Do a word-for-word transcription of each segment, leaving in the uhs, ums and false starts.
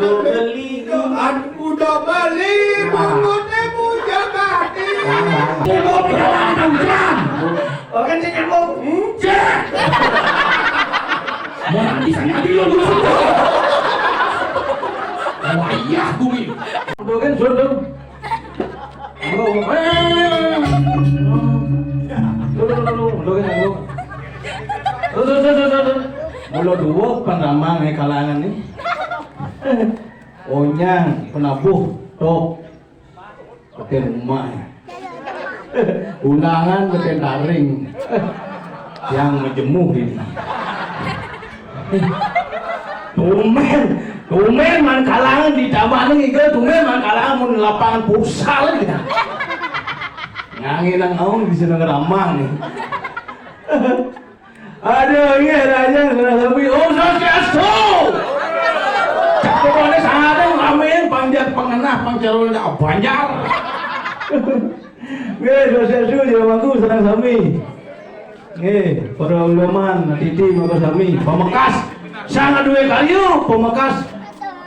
Beli. Aduh, udah beli, bungutnya punya tadi. Bungkut berapa jam? Oke, cek, Bu. Cek. Mau nanti sana dulu, dulu. Wayah bumi. Udah kan, sudah. Halo, eh. Halo, halo, halo, halo, halo. Halo, halo, halo, halo. Mula dua penamang ni kalangan ni. Onyang, penabuh, tok. Keten rumah. Undangan keten daring. Yang majemuh ini. Tumben, tumben man kalangan di taman ni ke, tumben man kalangan mun lapangan futsal gitu. Ngangin nang aung di sana ramah ni. Aduh, iya, raja, saudara sami. Om Swastiastu. Pokoknya sangat rame, panjat, pengenah, pangcarul, Banjar. Nggih, Swastiastu, jero mangku, saudara sami. Nggih, para ulama, titi, mangku sami. Pamekas, sangat duwe karya, pamekas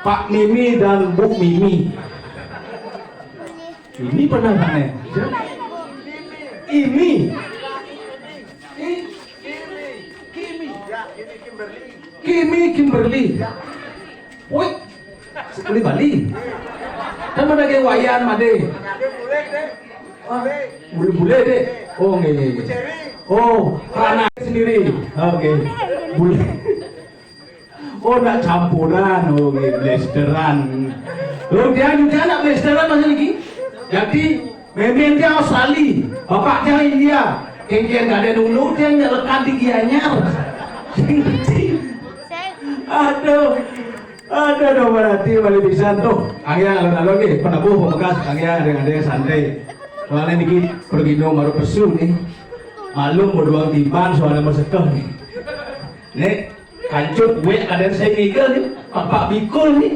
Pak Mimi dan Bu Mimi. Ini pernah aneh. Ini. Kimi Kimberly. Woi, sekali Bali. Kan ada kayak Wayan, Made. Ah, bule-bule deh. Oh, nggih, nggih, nggih. Oh, Rana sendiri. Oke. Bule. Oh, nak campuran. Oh, nggih, blasteran. Oh, dia juga nak blasteran masih lagi. Jadi, Memen dia Australia, bapak dia India. Kengkeng gak ada dulu, dia nyelekat di Gianyar. Aduh. Aduh, aduh, berarti balik pisan tuh. Kang Yang, alun-alun nih, penabuh, pemekas, Kang Yang, ada-ada santai. Soalnya niki pergi no baru pesu nih. Maklum, berduang tiban, soalnya bersekeh nih. Nek, kancut gue kadang saya ngigel nih, Bapak Bikul nih.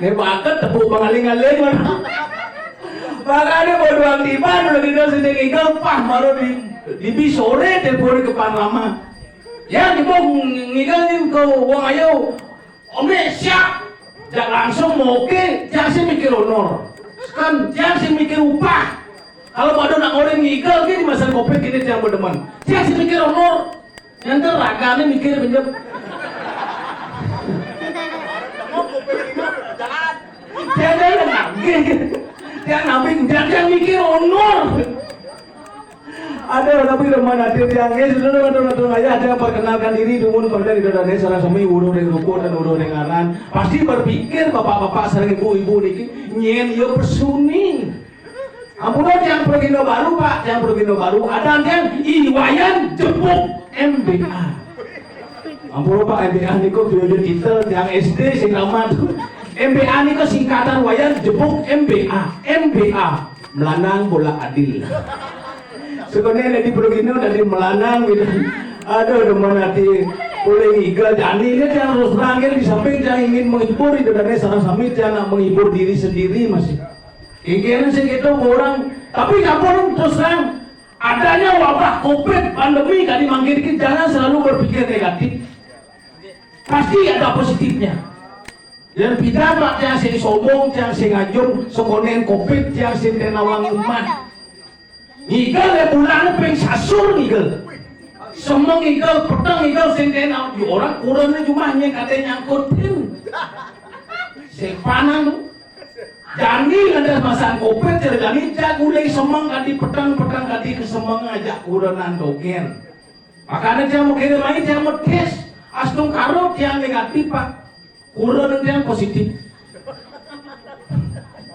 Nek, bakat tepuk pengaling-aling mana. Makanya berduang tiban, udah gitu saya ngigel, pah, baru di, di bis sore, telepon ke pan lama. Ya, di bawah ngigel nih ke uang ayo. Oke, siap. Jak langsung mau oke, jak sih mikir honor. Kan, jak sih mikir upah. Kalau pada nak orang ngigel gini, masa kopek gini, jangan berdemen. Jak sih mikir honor. Yang teragane mikir pinjem. Jangan lagi. Jangan nabi, jangan mikir honor. Ada tapi teman hadir yang, eh, sudah, sudah, sudah, sudah, ayah, saya perkenalkan diri, dumun, pada di dalam desa, sareng sami, uruh ring ruko dan uruh ring aran. Pasti berpikir bapak-bapak, sareng ibu-ibu niki, nyen ya persuni. Ampun, yang Progino baru, Pak, yang Progino baru, ada yang I Wayan jebuk M B A. Ampun, Pak, M B A niku periode titel yang S D sing tamat. M B A niku singkatan Wayan jebuk M B A. M B A, melanang bola adil. Sebenarnya dari Progino dari melanang gitu. Aduh, demen hati. Boleh ngigal jani ini yang harus rangkil di samping yang ingin menghibur itu, dan sareng sami yang nak menghibur diri sendiri masih. Kengkene sing itu kurang. Tapi sampun terus terang, adanya wabah covid, pandemi tadi mangkin iki jangan selalu berpikir negatif. Pasti ada positifnya. Yang beda, Pak, yang sing sombong, yang sing ngajung, sekonen covid, yang sing tenawang umat. Ngigel ya bulan ping sasur ngigel. Semeng ngigel, peteng ngigel, sing tenawang. Ya orang kurangnya cuma hanya katanya nyangkutin. Sing panang. Jani ada masang kopet, jadi jani jak gulai semeng kadi petang, petang kadi ke semeng ajak kurenan dogen. Makanya dia mau kirim aja, dia mau tes. Astungkara dia negatif, Pak. Kurun dia positif.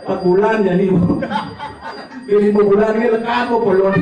Empat bulan jadi. Ini lima bulan ini lekat kok belum.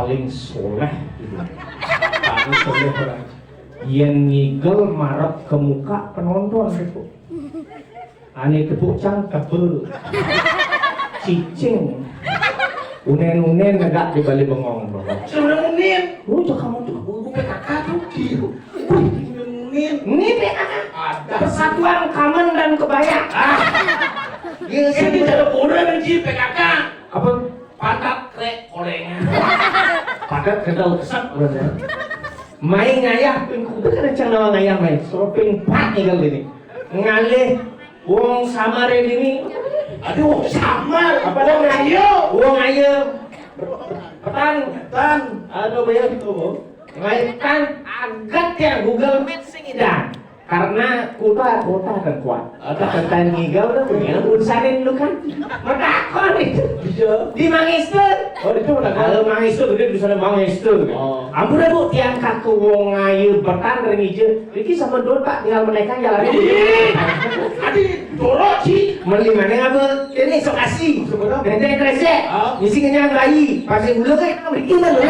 Paling soléh gitu. Paling soléh orang. Yén ngigel marep ke muka penonton gitu. Ané tepuk cang tebel. Cicing. Unen-unen negak di bali bengong. Unen-unen. Oh, cak kamu tuh. Guru P K K tuh. Wih, unen-unen. Ini P K K. Ada. Persatuan Kamen dan Kebaya. Ah. Iya sih, ini cara bodoh, Ji, P K K. Apa? Padat krek kolengan. Padat kena usap bener. Main ngayah ping kuda kena cang nama ngayah main. Soping pat nih kalau ini. Ngalih wong samar ini. Aduh, wong samar. Apa wong ayo? Wong ayo. Petan. Tan. Aduh, bayar gitu, Bu. Ngaitan agat ya Google Maps sing idan. Karena kuota kuota kan kuat. Ada tentang ngigau tuh punya urusanin lu kan. Metakon itu. Iya. Di Mangistu. Oh, itu mana? Kalau Mangistu gede di sana Mangistu. Oh. Ampun dah, Bu, tiang kaku wong ayu betan ring ije. Iki sama dot Pak tinggal menaikkan jalan. Ih, tadi dorok sih. Meli mana apa? Ini sok asli. Sebenarnya. Benteng kresek. Ah. Misi kenyang bayi. Pasti dulu kan kita beri iman loh.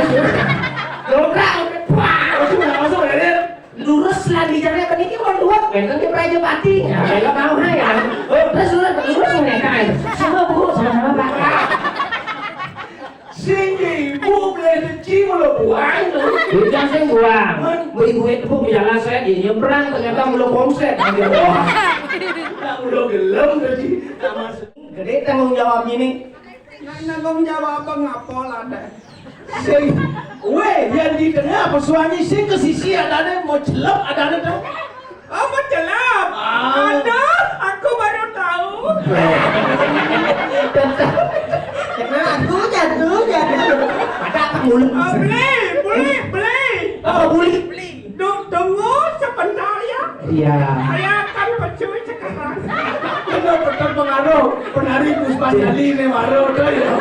Dobrak. Wah, langsung langsung ya. Lurus lan di jalan kan iki mau dua, benten ke Prajapati. Ya, kalau mau hai ya. Oh, terus lurus lurus nih kan. Sama Bu, sama-sama Pak. Sing ibu boleh deci mula buang tuh. Udah sing buang. Mau ibu itu Bu jalan saya dia nyebrang ternyata mula konsep. Wah, tak mula gelem tuh Ji. Tak masuk. Gede tanggung jawabnya nih. Nah, nanggung jawab apa ngapa lah deh. Sing, weh, yang di tengah pesuani sing ke sisi adane mau celep adane tuh. Apa celap? Ah. Aduh, aku baru tahu. Nah, aku jatuh, jatuh. Ada apa mulut? Oh, beli, beli, beli. Apa buli? Beli. Du-, tunggu sebentar ya. Iya. Saya akan pecuit sekarang. Benar, betul pengaruh penari Puspa Jali ini baru tuh ya.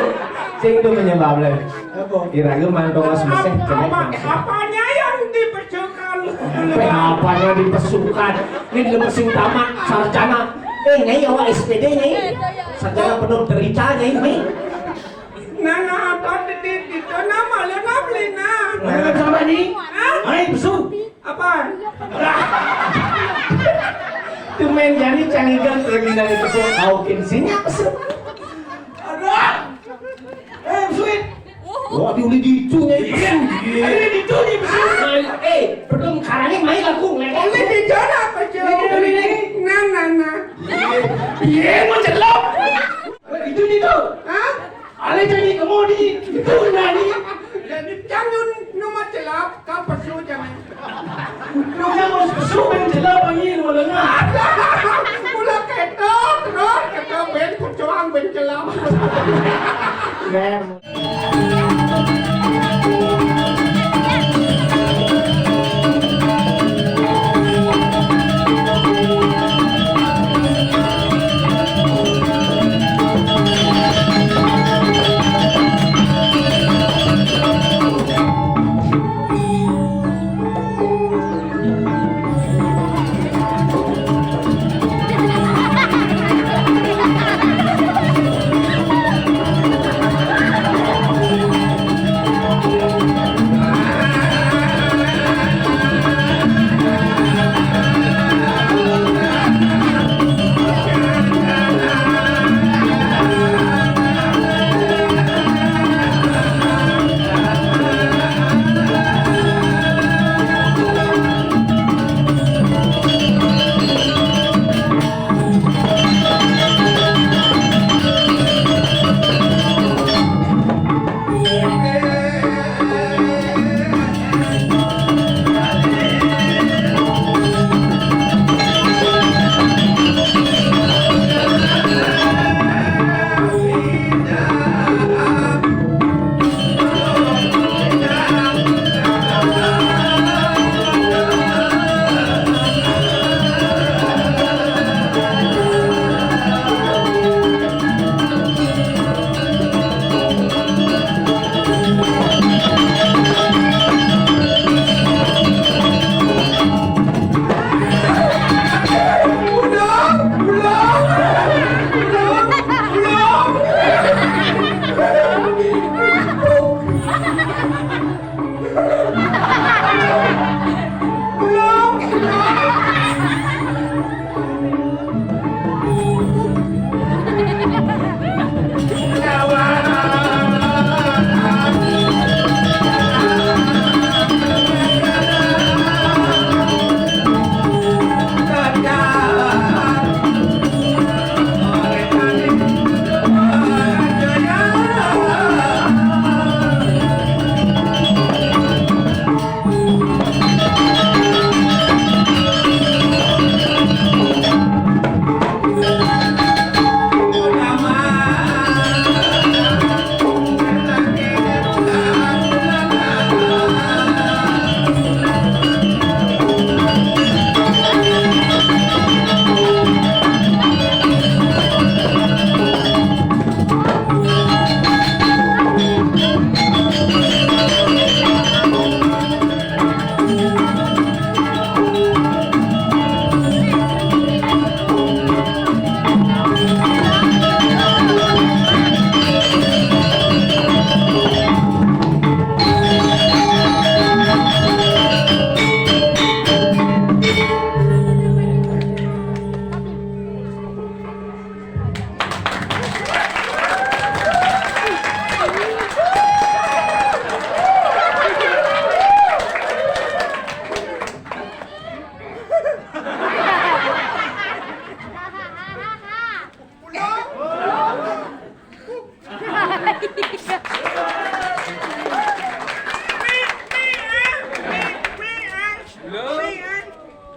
Sing itu penyebabnya. Apa? Kira-kira mantong mas meseh. Apa, apa, apanya yang dipecukan? Apa apanya dipesukan? Ini di sing tamat sarjana. Eh, nyai awak S P D, nyai. Sarjana penuh derita, nyai. Nyai. Nah, nah, apa di, di, di, nama lu, nah, beli, nah. Mana sama ni? Hah? Hai, pesu. Apa? Tumen jani canggigan lagi dari tepung kaukin sini apa sih? Ada. Eh, suit. Wah, diuli ditu nih. Iya. Ada ditu nih, pesu. Eh, belum karangin main aku. Ini di sana apa, Cok? Ini, ini, ini. Nah, nah, nah. Iya, mau celok. Eh, itu nih tuh. Hah? Ale jadi kemudi. Itu nani. Jadi jangan nomor celap, kau pesu jangan. Lu yang mau pesu ben celap angin mau dengar. Mula ketok, terus ketok ben pucuang ben celap.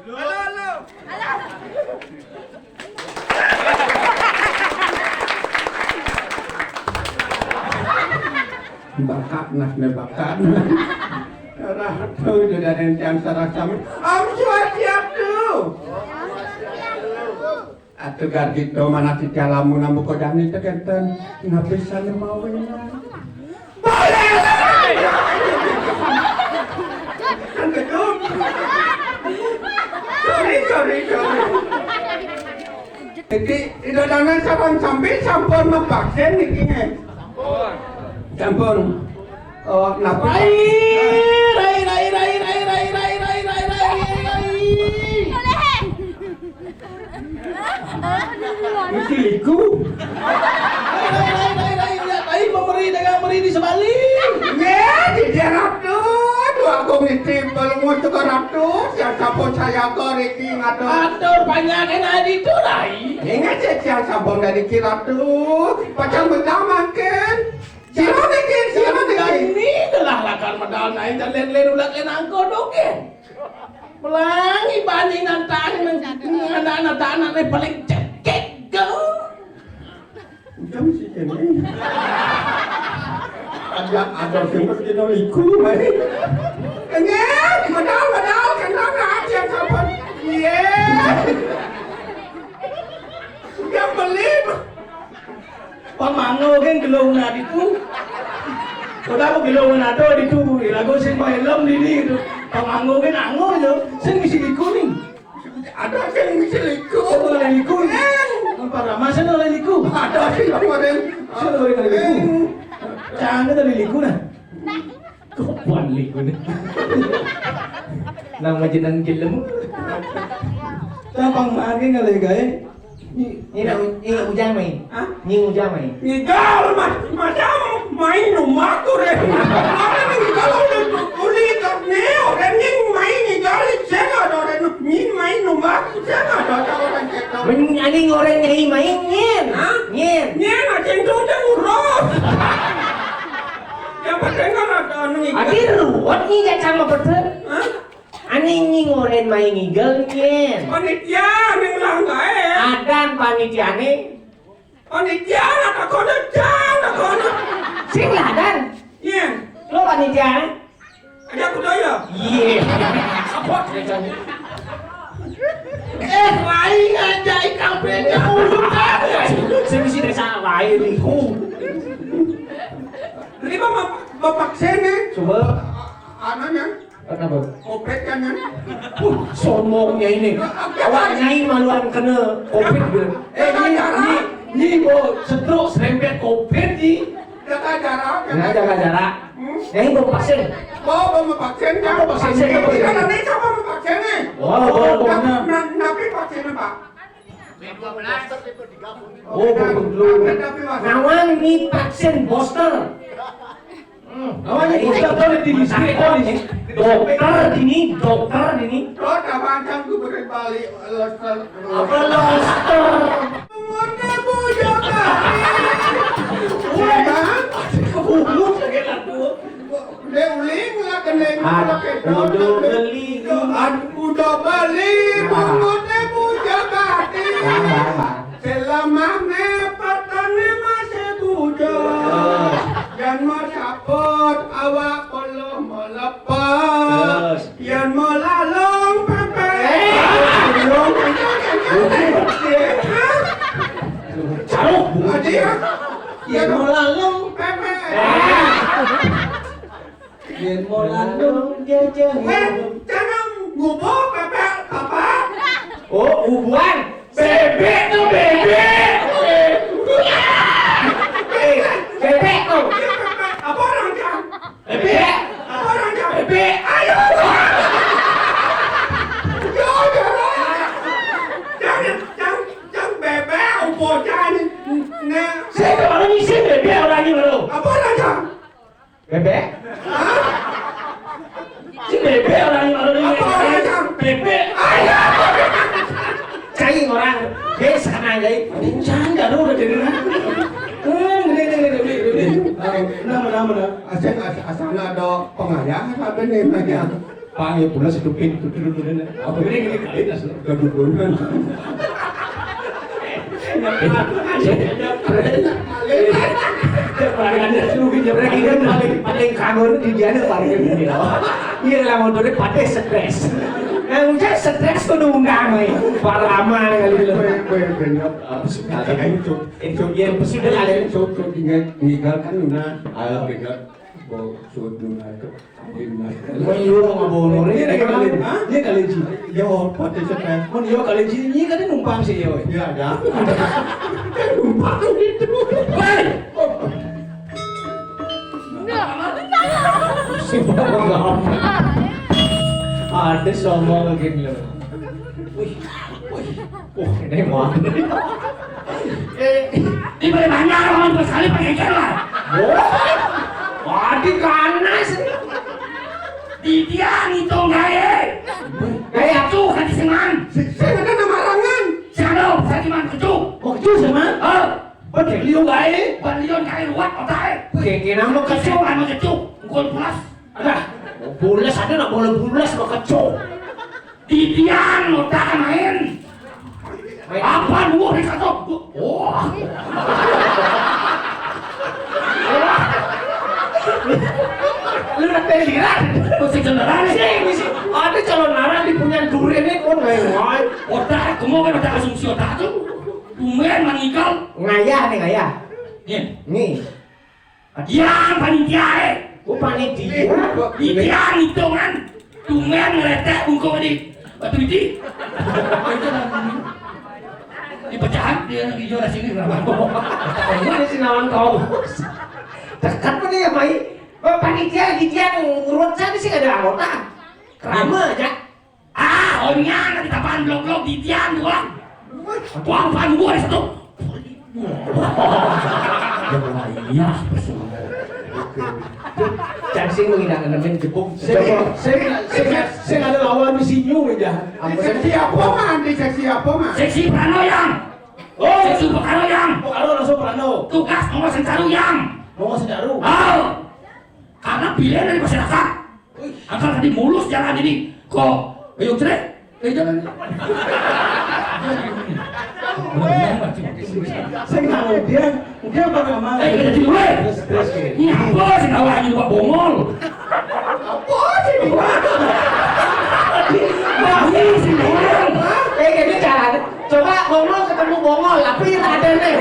Halo, halo. Bakat, nas ne bakat. Ratu, sudah dentian sarasam. Om Swastiastu. Atuh, gargito mana ti calamu nambu kodani teh kenten. Napi sana mawena? Boleh. Sorry, sorry, sorry. Jadi, idodanan sareng sami sampun mevaksin niki, nggih? Sampun. Oh, napi? Rai, rai, rai. Isi liku. Rai, rai, rai, rai, rai, lihat, rai, memberi dengan beri di sebalik. Nggih, di dia ratu, dua agung nitip belum untuk ratu, siapa pun saya koriki ngatur. Atur panjang enak di itu, rai. Ingat ya, siang sabon dari kiratu, pacang betah makan. Sira niki, sira niki. Ini adalah lakar medal naik dan lain-lain ulat lain angko dongeng. Pelangi bani nantang nang anak-anak paling cekek go. Udah mesti kene. Ada, ada sing mesti no iku, mai. Enggak, medal, medal, kenapa aja sabon? Iya. Yang beli. Pamango kan gelung na ditu. Kok aku gelung na ada ditu. Lagu sing main lem di itu. Pamango kan ango yo. Sing isi liku nih. Ada sing isi liku. Sing oleh liku. Apa ramah sing oleh liku? Ada sing kemarin. Sing oleh liku. Jangan tadi liku nah. Kuan liku nih. Nang majenang jelem. Tapang mage ngale gae. Ni, ni nak u-, ni nak ujang main. Hah? Ni ujang main. Ngigal, mas, macam main rumah tu deh. Mana ni ngigal udah uli tak ni orang ni main ngigal, saya ada orang ni main rumah, saya ada orang kita. Men-, ani orang nyai main nyen. Hah? Nyen. Nyen, acing tu dia urus. Yang penting kan ada anu ngigal. Adi ruwet ni jacang mah betul. Hah? Ani nying oren main ngigel nyen. Panitia ning langgae. Adan panitiane. Panitia lah takono jan takono. Sing lah, Dan. Nyen. Lo panitia? Ada aku doyo. Iya. Apa? Eh, lain aja ikan peda urut aja. Sing isi desa lain. Ini bapak, bapak sini. Coba. Anaknya. Kenapa? Kopet kan, kan? Uh, sombongnya ini. Awak nyai maluan kena kopet gitu. Eh, ini, ini, ini mau setruk serempet kopet ni. Jaga jarak, kan? Nah, jaga jarak. Hmm? Nyai mau vaksin. Oh, mau vaksin, kan? Mau vaksin, vaksin. Kan ini siapa mau vaksin ni? Oh, oh, oh, nah, nah, tapi vaksin apa? Oh, belum. Tapi vaksin. Nawang ni vaksin booster. Hmm. Awak ni booster tu di distrik tu ni. Dokter dini, dokter dini. Dokter macam tu beri balik, loster. Apa loster? Mana bujang? Udah. Kebungut lagi lah tu. Dia uling lah kena. Aduh, udah beli. Aduh, udah beli. Bungut dia bujang hati. Bang, bang, bang. Selama ne patang ne masih bujang. Terus. Yang mau saput awak belum melepas. Terus. Yang mau lalung pepe. Eh. Belum. Hah? Caruk. Ada ya? Yang mau lalung pepe. Eh. Yen mau lantung jajah. Eh, jangan ngubur bebek, Bapak. Oh, ubuan. Bebek tu bebek. Eh, bebek tu. Iya, bebek. Apa orang jam? Bebek. Apa orang jam? Bebek. Ayo. Yo, yo. Jangan, jangan, jangan bebek, ubur jangan. Nah. Saya kalau ngisi bebek orang ni baru. Apa orang jam? Bebek? Hah? Si bebek orang, orang ini. Apa orang yang bebek? Ayo! Cai orang. Bes sana, cai. Jangan, jangan udah jadi orang. Hmm, ini, ini, ini, ini, ini. Nama, nama, nama. Asal, asal, asal ada pengayah apa ni, banyak. Pang ya pula satu pin kudu dulu. Apa ini ini kali nas gaduh dulu. Paling paling kangen di dia ada paling ini. Iya lah mau dulu pada stres. Nah, udah stres kudu undang nih. Para aman kali dulu. Bener. Itu yang pesudah ada itu. Tinggal tinggal kan Luna. Ayo tinggal. Mau suruh Luna itu. Mun ieu mah ngabawa noré. Iya, kali. Hah? Iya, kali, Ji. Ya, apa tuh, Cep? Mun ieu kali, Ji, ieu kan numpang sih, yo. Iya, ada. Numpang itu. Hei! Si bapak ngapa? Ada sama lagi lo. Wih, wih. Wah, ini mah. Eh, di mana banyak orang pas kali pakai ikan lah. Wah, di ganas. Di dia ngitung gaye. Gaye tuh hati senang. Saya ada nama rangan. Siapa? Saya cuma kecu. Oh, kecu sama? Oh, betul. Liu gaye, ban lion gaye ruwet otak. Kayak kenapa kecu? Anu kecu, gol pulas. Alah, bules ada nak bola bules mah keco. Didian otak main. Apa dua di satu? Wah. Lu nak teliran? Masih kendaraan nih. Sih, misi. Ada calon arah di punya durian nih pun ngai-ngai. Otak, kamu kan otak asumsi otak tuh. Tumben meninggal. Ngayah nih, ngayah. Nih. Nih. Yang panitia eh. Oh, panitia. Panitia ngitungan. Tumben ngeletek bungkuk di batu biji. Di pecahan dia lagi juara sini berapa? Ini si nawan kau. Dekat mana ya, Mai? Oh, panitia di dia ngurut saya sih ada anggota. Kerama aja. Ah, onya nanti tapaan blok-blok di tiang doang. Tuang pan gua satu. Iya, betul. Cang sing menghidang nemen jepuk. Saya saya saya saya ada lawan di sini aja. Seksi apa mah? Di seksi apa mah? Seksi Prano yang. Oh, seksi Prano yang. Oh, kalau langsung Prano. Tugas nomor secaru yang. Nomor secaru. Oh. Karena pilihan dari masyarakat. Asal tadi mulus jalan ini, kok ayo cerek, eh jalan. Saya nggak mau dia, dia apa nama? Eh, kita di luar. Terus, terus, oke. Ini apa sih tawa ini Pak Bongol? Apa sih? Ini sih Bongol. Eh, jadi jalan. Coba ngomong ketemu Bongol, apa yang ada nih?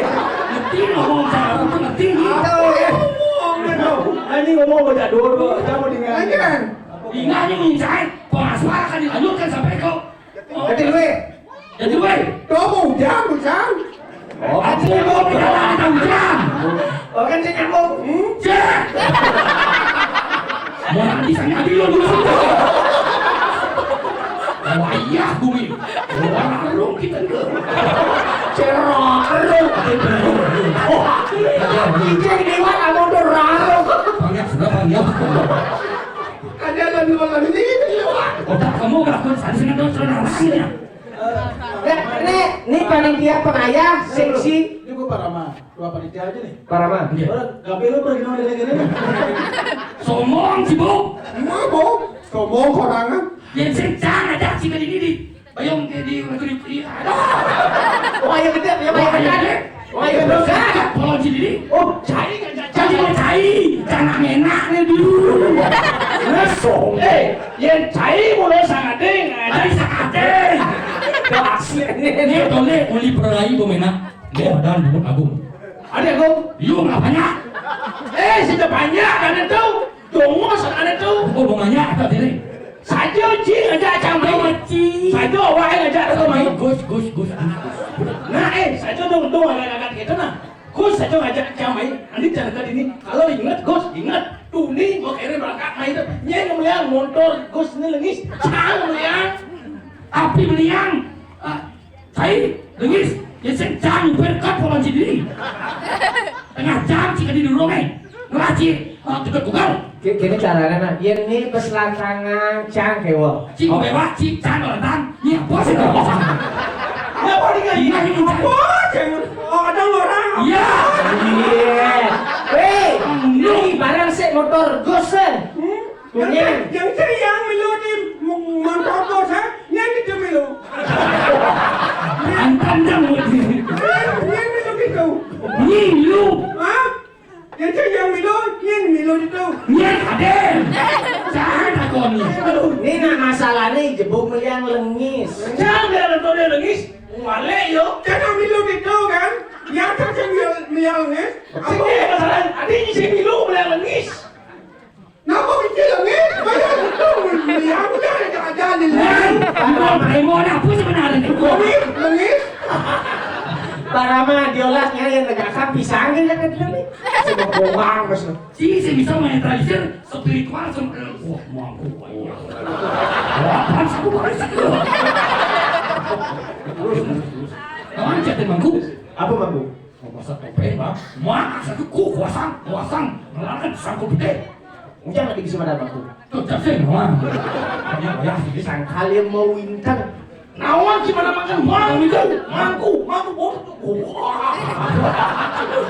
Ngerti ngomong sama aku tuh ngerti nih. Tahu ya? Ngomong, aduh. Ini ngomong baca dulu, kamu dengar. Dengar. Ingat nih mincai, pengaspalan akan dilanjutkan sampai ke. Jadi gue. Jadi gue. Kamu jangan, Bujang. Oh, aku mau berjalan, Bujang. Oh, kan saya nyambung. Hmm? Cek. Mau nanti saya ambil lo dulu. Wayah bumi. Warung kita ke. Cerok. Wah, ini dewan mau dorong. Panggil sudah panggil. Ada ada dua kali ini gitu ya, Pak. Otak kamu gak kuat, saya sini tuh saudara ya. Ya, ini, ini panitia pengayah seksi. Ini gue Parama, dua panitia aja nih. Parama. Iya. Orang gabe lu pergi nongol lagi nih. Sombong sih, Bu. Emang, Bu? Sombong korangan. Yang sencang aja sih kali ini di Bayong di di di. Aduh. Oh, ayo gede, ya, Pak. Wah, iya, deh. Wah, iya, gede. Polon sendiri. Oh, cai nggak cai? Cai, cai. Jangan enak nih dulu. Ngesong. Eh, yang cai mulai sangat ding. Tadi sakate. Ini tole uli perai bu menak. Dia badan bu agung. Ada agung. Yuk nggak banyak. Eh, sudah banyak ada tuh. Dongo sakane tu. Oh, bunganya apa tadi? Saja ji ngajak cang mai. Saja wae ngajak cang mai. Gus, gus, gus, gus, gus. Nah, eh, saja dong dong agak-agak gitu nah. Gus saja ngajak cang mai. Ani cerita ini. Kalau ingat Gus, ingat. Tuni mau kere berangkat mai itu. Nyai meliang motor Gus ini lengis. Cang meliang. Api meliang. Ah, Cai, lengis, ya sing jam berkat polon sendiri. Tengah jam sih di durung eh. Ngelaci, eh, tegak tukar. Gini caranya nah, yen ini peselantangan cang kewo. Cik bewak, cik cang lentang. Iya, bos itu. Apa nih kan? Iya, ini cang. Apa? Jangan. Oh, ada orang. Iya. Iya. Weh, ini barang sik motor Gus eh. Hmm? Yang ceriang melodim. Ibu meliang lengis. Jangan bilang tuh dia lengis. Wale yo. Jangan milu gitu kan. Biasa sih milu, milu lengis. Sini masalah. Adi sih milu meliang lengis. Napa mikir lengis? Bayar betul. Milu jangan jangan nih. Nah, mau premo ada apa sebenarnya? Lengis, lengis. Parama diolasnya yang negakkan pisang aja kan tadi. Semua bohong mas. Si si bisa menetralisir spiritual sama wah mampu. Wah, apa sih gua harus itu? Terus, terus, terus. Kawan chat mangku. Apa mangku? Mau masak apa ya, Bang? Mak, satu ku kuasang, kuasang. Ngelarang sangkut gede. Ujang lagi bisa mana mangku? Tuh, cek sih, Bang. Hanya wayah sih, sangkal yang mau intan. Nawan gimana makan mangku, mangku, mangku, oh, oh, oh.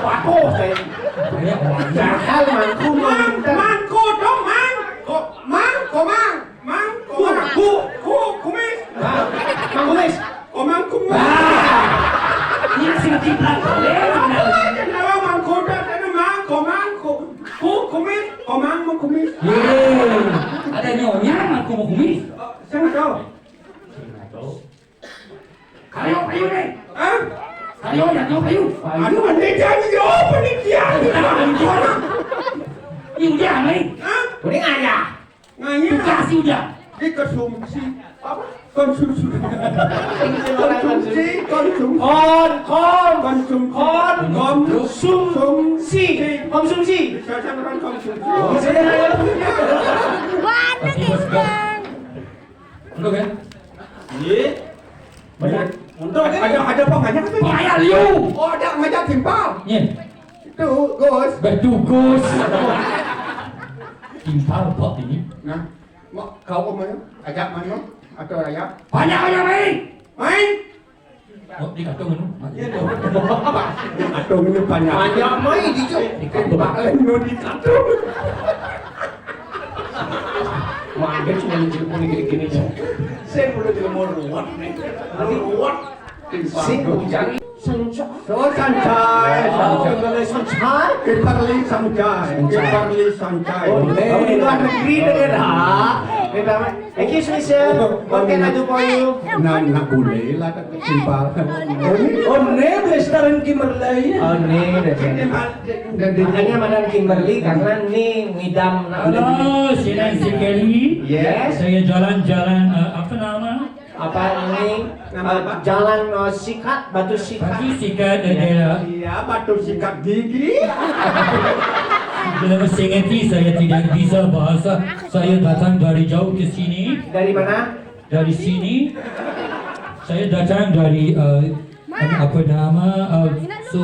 Bagus saya. Saya orang. Jahal mangku, mangku. Mangku dong, mang. Ko, mang, ko, mang, mang, ko, mang. Ku, ku, kumis. Mang, mang kumis. Ko, mang, kumis. Ah. Ini sih nanti bilang, eh, kenapa mangku dong? Ini mang, ko, mang, ko, ku, kumis. Ko, mang, mau kumis. Yeay. Ada nyonya, mangku mau kumis. Oh, saya nggak tahu. Saya nggak tahu. Karyo payu nih. Hah? Karyo ya, karyo payu. Aduh, panitia nih, yo, panitia nih. Ini udah, Mei. Hah? Udah ngaya. Ngaya. Dikasih udah. Dikonsumsi. Apa? Konsumsi. Konsumsi, konsumsi. Kon, kon. Konsumsi. Kon. Kon. Sum. Sum. Si. Konsumsi. Saya kan konsumsi. Oh, saya. Waduh, Bang. Untuk kan? Iya. Banyak. Untuk ada, ada apa banyak apa? Banyak liu. Oh, ada ngajak timpal. Iya. Itu, Gus. Betul, Gus. Timpal apa ini? Nah, mau kau mana? Ajak mana? Atau raya? Banyak aja main. Main. Oh, di kantong anu. Iya dong. Kantong ini banyak. Banyak main di cok. Di kantong. Balen nu di kantong. Main cuma di cuma gini-gini ya. Saya udah jadi mau ruwet nih. Ruwet. Sing bujang sanca. So sanca. Sanca. Sanca. Kimberly sanca. Sanca. Kimberly sanca. Oh, kamu di luar negeri deh dah. Kita Excuse me, sir. What can I do for you? Nah, nah boleh lah, tak simpel. Oh, name restoran Kimberly. Oh, name restoran. Makanya Madam Kimberly, karena ini ngidam. Halo, sinan sekali. Yes. Saya jalan-jalan, eh, apa nama? Apa ini? Nama apa? Eh, jalan, eh, Sikat, Batu Sikat. Batu Sikat, ya. Iya, Batu Sikat gigi. Dalam sengeti saya tidak bisa bahasa. Saya datang dari jauh ke sini. Dari mana? Dari sini. Saya datang dari, eh, apa nama, eh, so,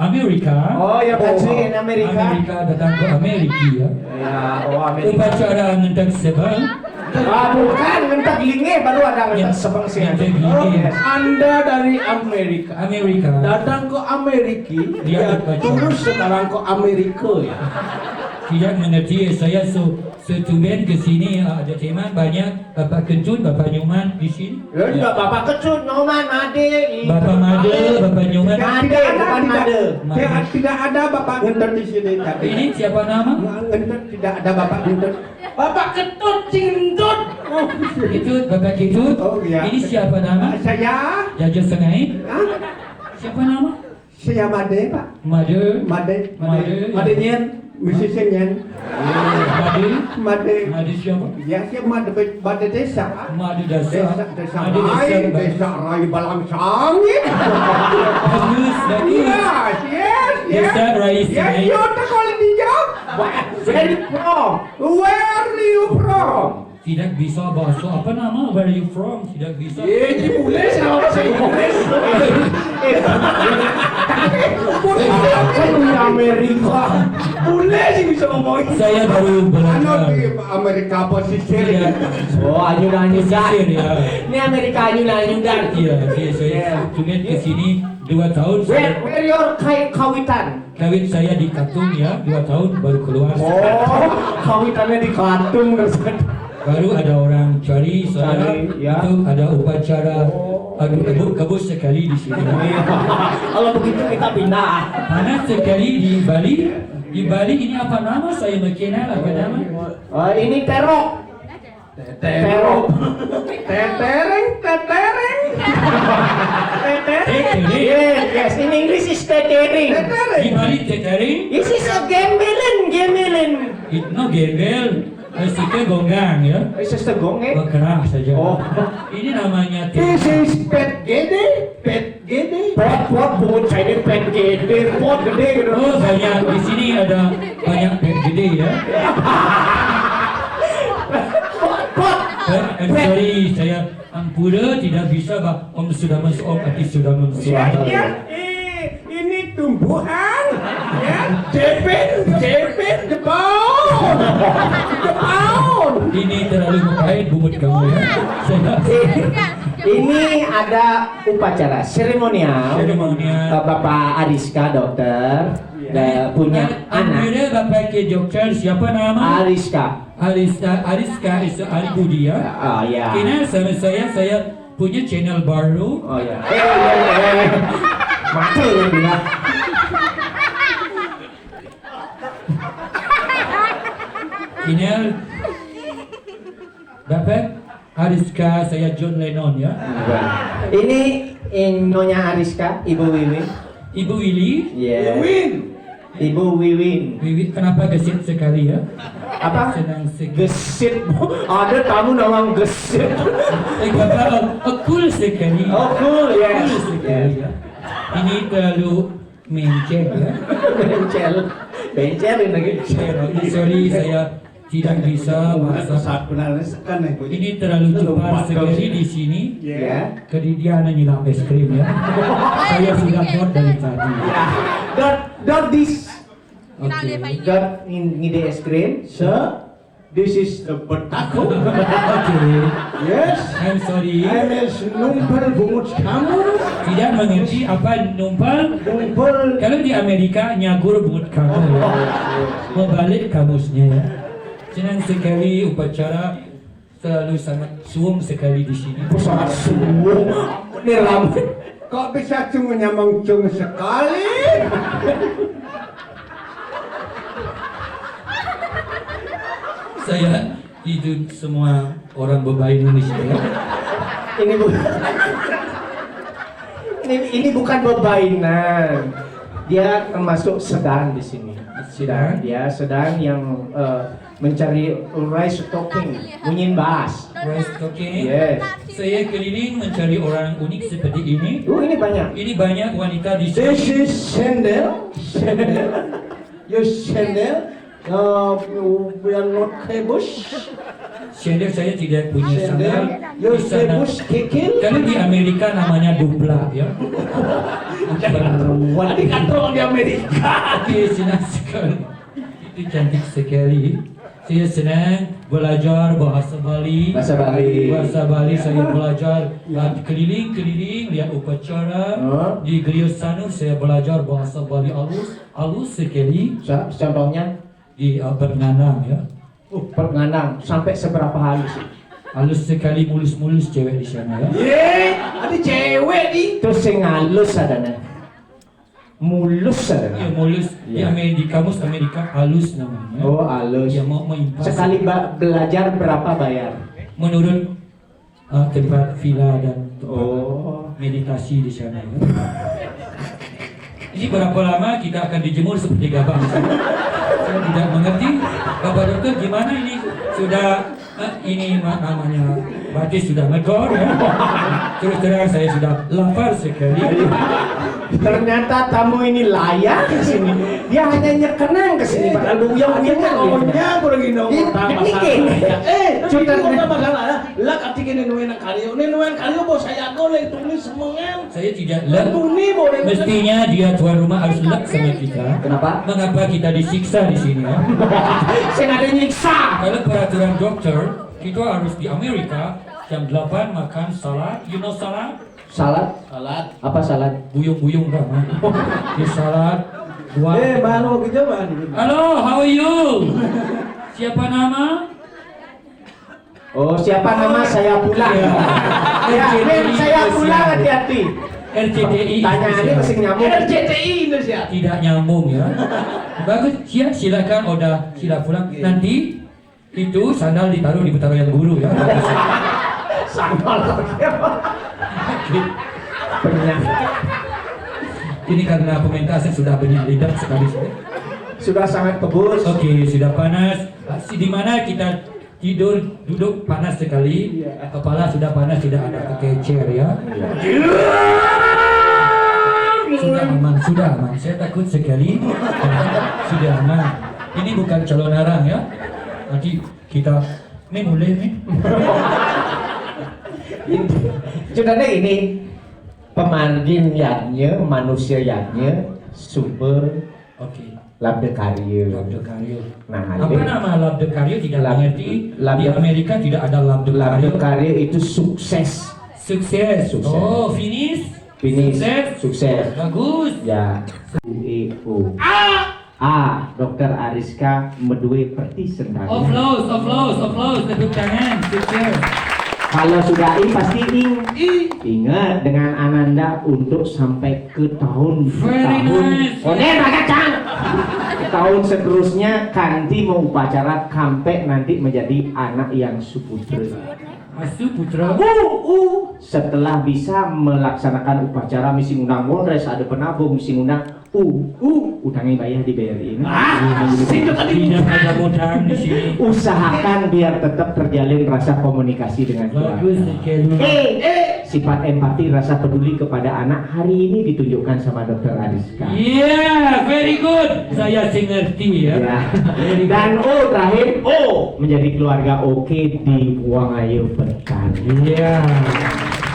Amerika. Oh, you're country in America. Amerika, datang ke Amerika ya. Ya, oh, Amerika. Upacara ngentak sebang. Ah, bukan, ngentak linge baru ada ngentak sebang sih. Ngentak linge. Oh, yes. Anda dari Amerika. Amerika. Datang ke Amerika, ya, terus sekarang ke Amerika ya. Tidak mengerti, saya so, so tumben ke sini, eh, ada teman banyak, Bapak Kentut, Bapak Nyoman di sini. Ya, juga Bapak Kentut, Nyoman, Made. Bapak Made, Bapak Nyoman. Made, bukan Made. Tidak, tidak ada Bapak Kentut di sini tadi. Ini siapa nama? Kentut, tidak ada Bapak Kentut. Bapak Ketut, Cintut. Ketut, Bapak Ketut. Oh, iya. Ini siapa nama? Saya. Jaja Sengai. Hah? Siapa nama? Saya Made, Pak. Made. Made. Made. Made Nyen. Musisi Nyen. Made. Made. Made siapa? Ya, saya Made, Made desa, Pak. Made desa. Desa, desa Made Rai, desa Rai Balang Sangit. Bagus, bagus. Yes, yes, yes. Desa Rai Sangit. Yes, you want to call it ninja? Where you from? Where you from? Tidak bisa bahasa apa nama? Where you from? Tidak bisa. Eh, di Inggris, apa bahasa Inggris? Kan di Amerika. Boleh sih bisa ngomong. Saya baru belajar. Anu di Amerika pesisir. Iya. Oh, anyunan anyunan. Pesisir, ya. Ini Amerika anyunan anyunan. Iya, iya, saya cuma ke sini dua tahun. Where, where your kai-, kawitan? Kawit saya di Katung ya, dua tahun baru keluar. Oh, kawitannya di Katung terus. Baru ada orang cari saya, cari, ya. Itu ada upacara, oh, adu kebus, kebus sekali di sini. Iya. Kalau begitu kita pindah. Panas sekali di Bali. Di Bali ini apa nama? Saya mengenal apa nama? Oh, ini terok. Tetereng. Tetereng, tetereng. Tetereng. Tetereng. Yes, yes. In English is tetereng. Tetereng. Di balik tetereng. This is a gambling, gambling. It no gambling. It's a gonggang, ya. It's just a gong, eh? Berkerah saja. Oh. Ini namanya This is pet gede, pet gede. Pot, pot, bungut Chinese pet gede, pot gede gitu. Oh, banyak. Di sini ada banyak pet gede, ya. Pot, pot. Eh, I'm sorry, saya ampura tidak bisa, Pak. Om sudah masuk, Om Ati sudah masuk. Ya, ya. Eh, ini tumbuhan, ya. Jepin, jepin, jepang. Jepang. Ini terlalu mengait bungut kamu, ya. Saya Ini ada upacara seremonial. Seremonial. Eh, Bapak Ariska, dokter, Iya. eh, punya Nah, anak. Ampura, Bapak ke dokter, siapa nama? Ariska. Ariska, Ariska is Ari Budi, ya. Oh, ya. Kenal sama saya, saya punya channel baru. Oh, ya. Eh, eh, eh, eh. Mati yang bilang. Ini Bapak Ariska, saya John Lennon, ya. Ini Nyonya Ariska, Ibu Wiwin. Ibu Willy. Yes. Wiwin. Ibu Wiwin. Wiwin, kenapa gesit sekali, ya? Apa? Senang sekali. Gesit. Ada tamu nama gesit. Eh, Bapak, oh, oh, cool sekali. Oh, cool, yes. Cool sekali, ya. Ini terlalu mencel, ya. Bencel. Bencel ini lagi. Sorry, sorry, saya tidak bisa bahasa. Ini terlalu cepat sekali di sini. Ya. Jadi dia hanya nyilam es krim, ya. Saya sudah not dari tadi. Ya. Dot, dot this. Oke. Dot ngide es krim. Se This is the Betaku. Oke. Yes. I'm sorry. I is numpal bungut kamu. Tidak mengerti apa numpal. Numpal. Kalau di Amerika, nyagur bungut kamu, ya. Membalik kamusnya, ya. Senang sekali upacara, selalu sangat suung sekali di sini. Sangat suung. Ini ramai. Kok bisa cuma nyamang cung sekali? Saya hidup semua orang bebainu di sini. Ini bu- ini, ini bukan bebainan. Dia termasuk sedang di sini. Sedang. Dia sedang yang eh, mencari rice stocking, munyin bass. Rice stocking. Yes. Saya keliling mencari orang unik seperti ini. Oh, ini banyak. Ini banyak wanita di sini. This is sandal. Sandal. Your sandal. Uh, we are not kebus. Sandal saya tidak punya sandal. Your kebus kikil. Kalau di Amerika namanya dupla, ya. Bukan di kantor di Amerika. Oke, senang sekali. Itu cantik sekali. Saya senang belajar bahasa Bali. Bahasa Bali. Bahasa Bali saya belajar. Ya. Keliling-keliling lihat upacara. Di Gelius Sanur saya belajar bahasa Bali alus, alus sekali. Contohnya? Di uh, Bernanam, ya. Oh, Bernanam sampai seberapa halus? Halus sekali, mulus-mulus cewek di sana, ya. Ye, ada cewek di. Terus sing halus adanya. Mulus ada. Iya, mulus. Iya. Di Amer- di kamus Amerika, halus namanya. Oh, halus. Ya, mau, mau impas. Sekali ba- belajar berapa bayar? Menurut uh, tempat villa dan tempat oh. Meditasi di sana. Ya. Ini berapa lama kita akan dijemur seperti gabah? Saya tidak mengerti. Bapak dokter, gimana ini? Sudah Eh, ini namanya batis sudah ngegor, ya. Terus terang saya sudah lapar sekali. Ternyata tamu ini layak di sini. Dia hanya nyekenang ke sini, padahal buyang-buyang. Iya, gitu. Iya, eh, sudah masalah, ya. Lah, katanya ini nuan karyo, ini nuan karyo bos saya golek tulis semengan. Saya tidak lek. Mestinya dia tuan rumah harus lek sama kita. Kenapa? Mengapa kita disiksa di sini, ya? Saya ada nyiksa. Kalau peraturan dokter, kita harus di Amerika jam delapan makan salad. You know salad? Salad? Salad. Apa salad? Buyung-buyung kan? Di salad. Buat. Eh, malu kita mah. Halo, how are you? Siapa nama? Oh, siapa nama saya pulang? Ya, saya pulang, hati-hati. R C T I. Tanya ini masih nyambung. R C T I Indonesia. Tidak nyambung, ya. Bagus, siap, silakan, Oda, sila pulang. Nanti Itu sandal ditaruh di putaran yang guru ya. Sandal. Penyakit. Ini karena pementasan sudah banyak lidah sekali. Sudah sangat kebus. Oke, sudah panas. Di mana kita tidur, duduk panas sekali. Iya. Kepala sudah panas, tidak ada kekecer ya. Iya. Sudah aman, sudah aman. Saya takut sekali. Sudah aman. Ini bukan calon arang ya. Nanti kita, ini boleh nih. Sudah deh ini. Pemargin yadnya, manusia yadnya, sumber Oke. Labda karya. Labda karya. Nah, apa nama labda karya? Tidak mengerti. Di Amerika tidak ada labda karya. Labda karya itu sukses. Sukses. Sukses. Oh, finish. Finish. Sukses. Sukses. Bagus. Ya. U E O. A. A. Dokter Ariska medue perti sendang. Applause, applause, applause, tepuk tangan. Sukses. Kalau sudah I pasti ing. I. Ingat dengan Ananda untuk sampai ke tahun. Very tahun. Nice. Oke, Raga Cang. Tahun seterusnya kanti mau upacara kampe nanti menjadi anak yang suputra. Asu putra. U, u. Setelah bisa melaksanakan upacara misi ngundang Wondres, ada penabung misi ngundang U, u, utangnya bayar di B R I ini. Ah, situ tadi. Tidak ada modal di sini. Usahakan biar tetap terjalin rasa komunikasi dengan keluarga. Bagus sekali. Eh, eh, sifat empati, rasa peduli kepada anak hari ini ditunjukkan sama Dokter Ariska. Iya, very good. Saya sih ngerti ya. Ya. Very good. Dan O terakhir, O menjadi keluarga oke di Wangayo Petani. Iya.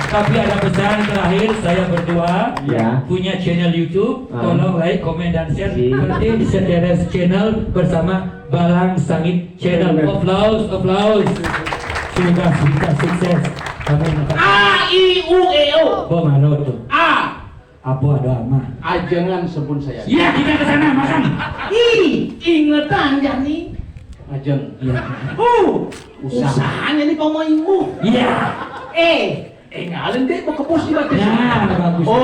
Tapi ada pesan terakhir, saya berdua Ya. punya channel YouTube, Ah. tolong like, komen, dan share. Iya. Seperti di Seteres Channel bersama Balang Sangit Channel. Benar. Applause, applause. Sudah, sudah sukses. Kami A, I, U, E, O. Bo, mana tuh? A. Apa ada ama? Ajengan sebut saya. Iya, kita ke sana makan. I, ingetan, Jani. Ajeng. Iya. U, Usaha. Usahanya nih, pamoimu. Iya. E, engalin deh, bekebus di batis. Ya, bagus. O,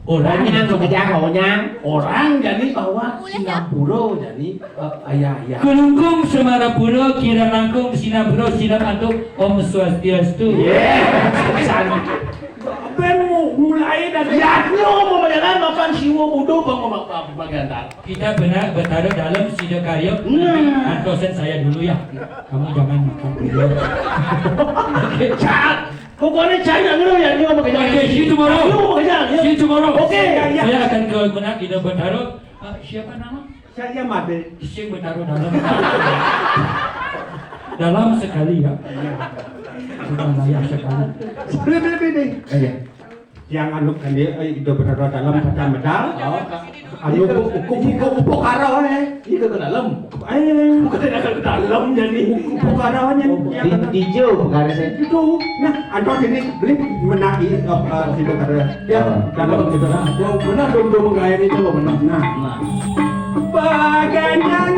Orang. Onyang, bekejang, onyang. Orang jadi bahwa Singapura jadi, eh, ayah, ayah. Kelungkung Semarapura, kira langkung Singapura, silam antuk Om Swastiastu. Yeah. Bén mu-, mulai dari Yadnya mau bayaran makan siwa budo bang, bang, bang, bang, Gandar. Kita benar bertaruh dalam sidakarya. Nah. Antosan saya dulu ya. Kamu jangan makan dulu. Oke. Cat. Pokoknya saya nggak ngeluh ya, ini mau bekerja. Oke, see you tomorrow. Ini mau bekerja, ya. See you tomorrow. Oke. Saya akan ke mana kita bertaruh. Ah, siapa nama? Saya Made. Sing bertaruh dalam. Dalam sekali ya. Iya. Sudah layak sekali. Lebih, lebih nih. Iya. Yang anu kan dia, eh, itu berada dalam pada medal. Oh. Anu, upu-, upu-, upu-, upukara, eh. Iya, ke dalam. Eh. Bukan ada ke dalam, jadi. Upukara, eh, yang di, di jauh, perkara saya. Itu. Nah, anu ini beli menaki, eh, eh, situ kada. Ya, dalam kita lah. Oh, benar dong, dong, menggayani itu, benar. Nah. Nah. Paganyangan.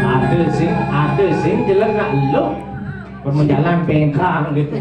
Ada sing, ada sing jelek nak lu. Permenjalan pengkang gitu.